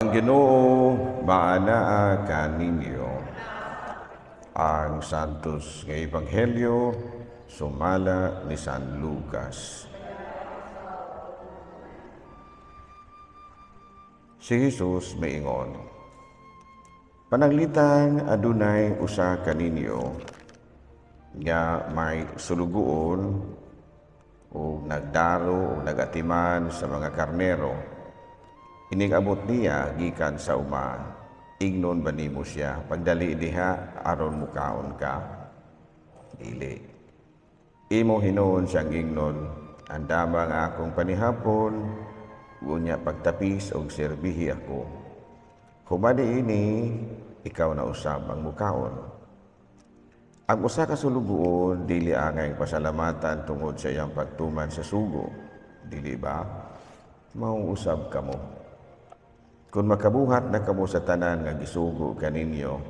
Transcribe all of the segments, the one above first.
Ang Ginoo maanaa kaninyo. Ang Santos nga Ebanghelyo sumala ni San Lucas. Si Jesus miingon, "Pananglitan adunay usa kaninyo nga may sulugoon o nagdaro o nagatiman sa mga karnero. Inig abot niya gikan sa uma, ingnon ba nimo siya, 'Pagdali diha aron mukaon ka'? Dili. Imo hinuon siyang ingnon, 'Andama ang akong panihapon, unya pagtapis og serbihi ako. Human niini, ikaw na usab ang mukaon.' Ang usa ka sulugoon dili angay pasalamatan tungod sa iyang pagtuman sa sugo, dili ba? Maong usab kamo. Kung makabuhat na kamo sa tanan nga gisugo kaninyo,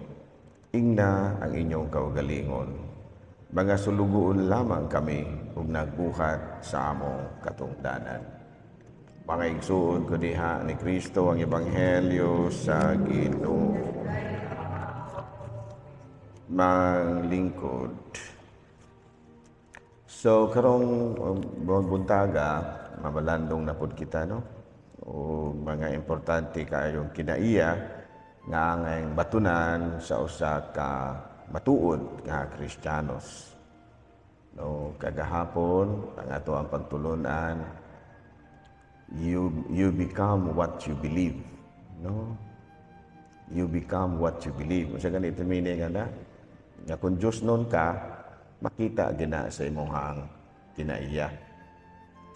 ingna ang inyong kaugalingon, 'Mga sulugoon lamang kami ug nagbuhat sa among katungdanan.'" Mga igsuon ko diha ni Kristo, ang Ebanghelyo sa Ginoo. Manglingkod. So karong buntaga, mamalandong na pud kita, no? O mga importante kaayong kinaiya nga angayng batunan sa usa ka matuod nga Kristiyanos. No, kagahapon ang ato ang pagtulunan, you become what you believe, no? You become what you believe. Unsa ganito meaning ana? Nga kung Diyos nun ka, makita gina sa imong kinaiya.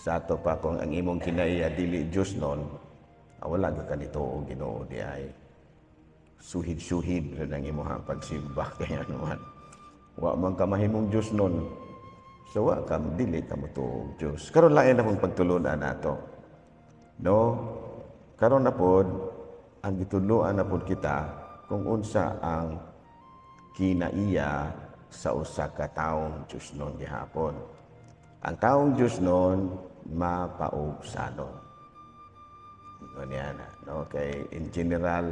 Sa ato pa, kung ang imong kinaiya dili Diyos nun, wala ka kanito og Ginoo di ay. Suhid-suhid rin ang imong pagsimba kaya naman. Wa man ka mahimong Diyos nun. So wa ka, dili ka motuo og Diyos. Karon lain akong pagtulunan nato. No? Karon na pod ang gitudloan na pod kita kung unsa ang kinaiya sa usa ka taong Diyos nun gihapon. Ang taong Diyos nun mapaubsanon. Ganyan na, no? Kay in general,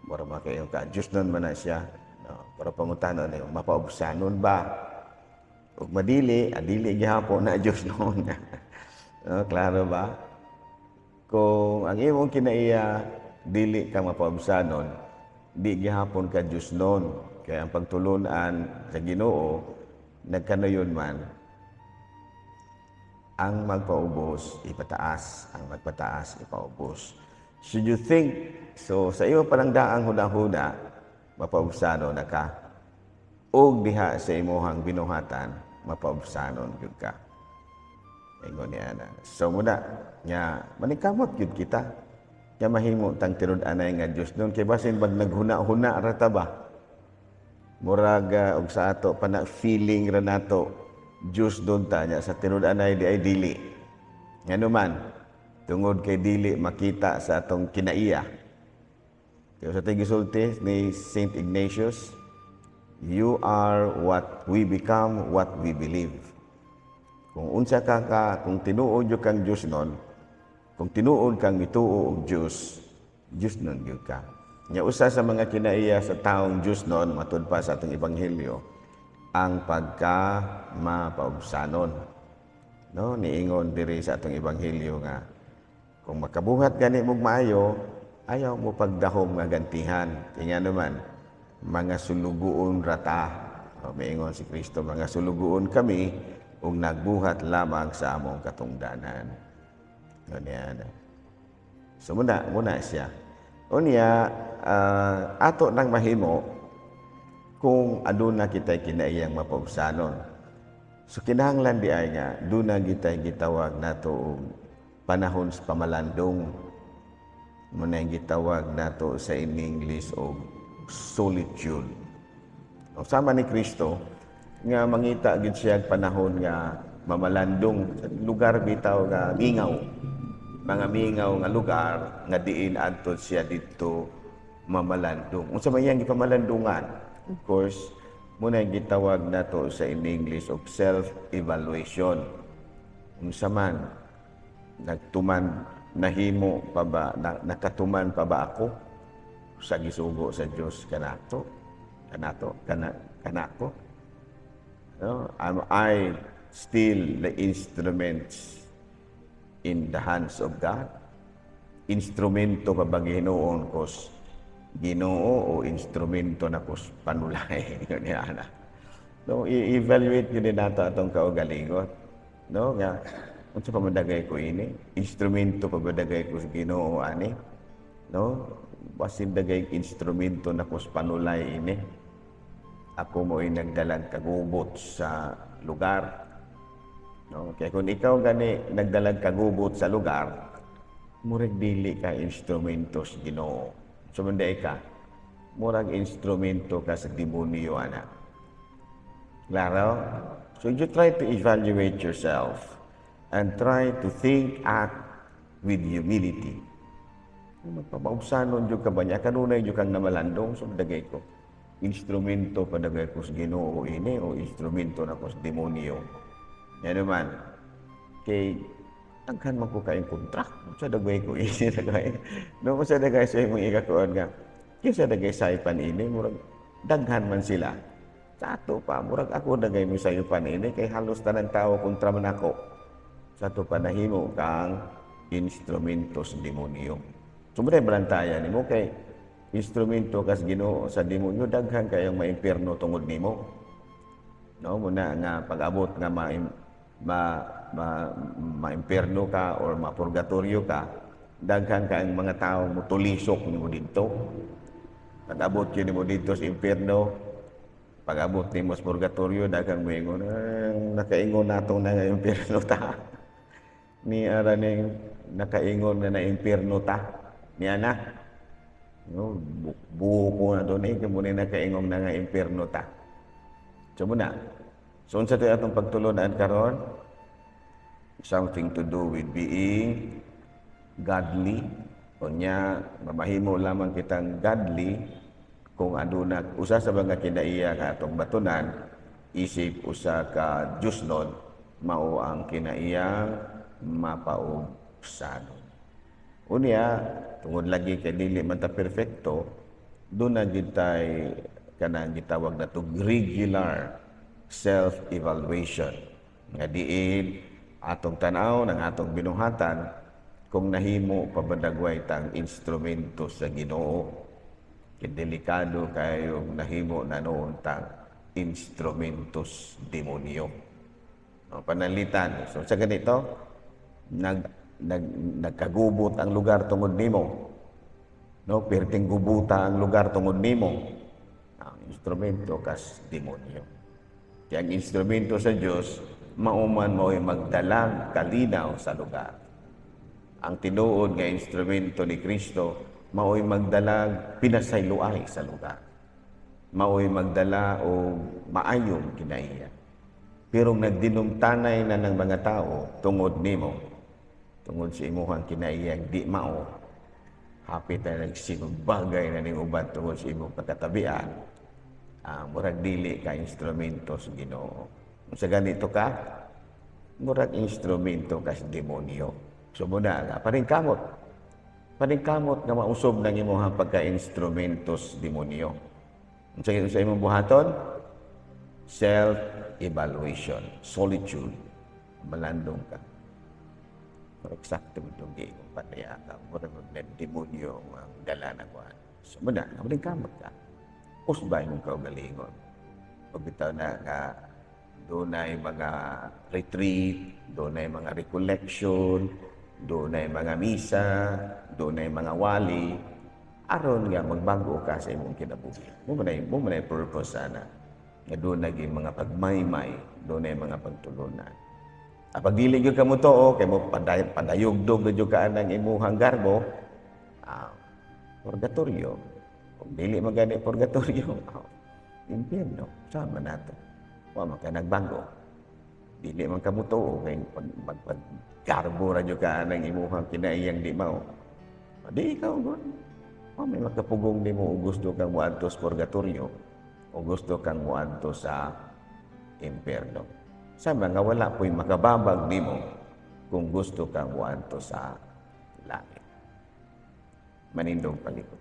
mura man kayo ka, Diyos nun man na siya. No? Pero pangutana niyo, mapaubsanon ba? Ug madili, adili gihapon na Diyos nun. No, klaro ba? Kung ang imong kinaiya dili ka mapaubsanon, di gihapon ka Diyos nun. Kaya ang pagtulunan sa Ginoo, nagkanayon man, ang magpaubos, ipataas. Ang magpataas, ipaubos. Should you think, so sa imo parang daang huna-huna, mapaubsanon na ka. Og diha sa imuhang binuhatan, mapaubsanon gyud ka. Ingon niya na. So muna, nga, maningkamot gyud kita. Nga mahimo tang tinud-anay nga Diyos nun. Kay basin bag naghuna-huna ra ta ba? Murag og sa ato pa na feeling ra nato Diyos doon ta nya sa tinud-anay di ay dili. Ngano man, tungod kay dili makita sa atong kinaiya. Kaya sa gisulti ni Saint Ignatius, "You are what we become, what we believe." Kung unsa ka ka, kung tinuod jud kang Diyos nun, kung tinuod kang mituo og Diyos, Diyos nun gyud ka. Nya usa sa mga kinaiya sa taong Diyos nun, matud pa sa atong ebanghelyo, ang pagka mapaubsanon. No, niingon diri sa atong ebanghelyo nga kung makabuhat gani mog maayo, ayaw mo pagdahom nga gantihan. Kaya naman, mga sulugoon rata. O, miingon si Kristo, mga sulugoon kami ug nagbuhat lamang sa among katungdanan. Ganyan. So muna, muna siya. Unya, ato nang mahimo kung aduna kita'y kinaiyang mapaubsanon. So kinahanglan di ay nga duna kita'y gitawag nato og panahon sa pamalandong. Muna yung gitawag nato sa in English og solitude. O, sama ni Kristo nga mangita gid siya panahon nga mamalandong sa lugar bitaw nga mingaw. Mga mingaw nga lugar nga diin adto siya didto mamalandong. Unsa man iyang gipamalandungan? Of course, muna yung gitawag nato sa in English og self-evaluation. Unsa man nagtuman Nahimo pa ba, nakatuman pa ba ako sa gisugo sa Dios kanato? Kanato, kanako? No? Am I still the instruments in the hands of God? Instrumento pa ba hinuon kos Ginoo o instrumento na kos panulay? Niya na. No, i-evaluate gyud nato atong kaugalingon. No, nga unsa pa man dagay ko ini? Instrumento pa ba dagay ko sa Ginoo ani? No? Basin dagay instrumento na kos panulay ini. Ako mo'y nagdalag kagubot sa lugar. No? Kaya kung ikaw gani nagdalag kagubot sa lugar, murag dili ka instrumento sa Ginoo. Sumunday ka, murag instrumento ka sa demonyo ana. Klaro? So you try to evaluate yourself and try to think, act with humility. Magpamaubsanon jud ka ba niya? Kanunay jud kang namalandong, so dagay ko. Instrumento pa dagay ko sa Ginoo ini o instrumento na ko sa demonyo? Yan naman. Kay daghan man ko kayong kontra. Sa dagay ko ini dagay. No, sa dagay sa imong ikakuan nga. Kinsa dagay saypan ini, murag daghan man sila. Sa ato pa, murag ako dagay mo sayupan ini kay halos tanan tao kontra man ako. Sa ato pa, nahimo kang instrumento sa demonyo. Sumbre balantayan nimo kay instrumento kas Ginoo sa demonyo, daghan kayong maimpierno tungod nimo. No, muna nga pag-abot nga ma ma, ma maimpierno ka or mapurgatorio ka, daghan kang mga tao mutulisok nimo didto. Pag-abot yun nimo didto sa impierno, pag-abot nimo sa purgatorio, daghang moingon, "Ah, nakaingon natong na nga impierno ta. Ni ara ning nakaingon nga na impierno ta." Niya na. No, buko na doon eh, kay muna nakaingon na nga impierno ta. So muna. So unsa tayo atong pagtulunan karon? Something to do with being godly. Unya, mamahimo lamang kitang godly kung aduna usa sa mga kinaiya nga atong batunan isip usa ka Diyosnon, mao ang kinaiyang mapaubsanon. Unya, tungod lagi kay dili man ta perfecto, doon na gid tay kanang gitawag na to regular self-evaluation nga diin atong tan-aw ng atong binuhatan kung nahimo pa ba dagway tang instrumento sa Ginoo. Kay delikado kayo nahimo na noon tang instrumentos demonyo. No, panalitan. So sa ganito, nag, nag nagkagubot ang lugar tungod nimo. No, perting gubuta ang lugar tungod nimo. Ang instrumento kas demonyo. Kaya ang instrumento sa Dios, mauman mo'y magdalag kalinaw sa lugar. Ang tinuod nga instrumento ni Kristo, mao'y magdalag pinasayloay sa lugar. Mao'y magdala o maayong kinaiya. Pero nagdinumtanay na ng mga tao tungod nimo, tungod sa imuhang kinaiyang di mao, hapit na nagsinugbagay na ning uban tungod sa imong pagkatabian, murag dili ka instrumento sa Ginoo. Kung sa ganito ka, murag instrumento ka sa demonyo. So muna nga, paningkamot. Paningkamot nga mausob ng imong pagka-instrumento sa demonyo. Unsa sa imong buhaton? Self-evaluation, solitude. Malandong ka. Pero eksakto mo itong giingong pataya ka. Murag mag demonyo ang dala na kuan. So muna, paningkamot ka. Usbay mong kaugalingon. O bitaw na nga doon mga retreat, doon mga recollection, doon mga misa, doon mga wali, aron nga magbago ka sa imong kinabuhi. Mo man purpose sana. Nga doon naging mga pagmaymay, doon mga pagtulunan. Pag dili gyud ka mo tuo, kay mo padayugdog na jud ka anang imuhang garbo, purgatorio. Kung dili man gani purgatorio, impyerno, sama nato. Wa man ka nagbago. Dili man ka mo tuo kay pag magpaggarbo ra jud ka anang imuhang kinaiyang di mao. Di ikaw gud. Wa may makapugong nimo og gusto kang moadto sa purgatorio o gusto kang moadto sa impyerno. Sama nga wala po'y makababag nimo kung gusto kang moadto sa langit. Manindog palihog.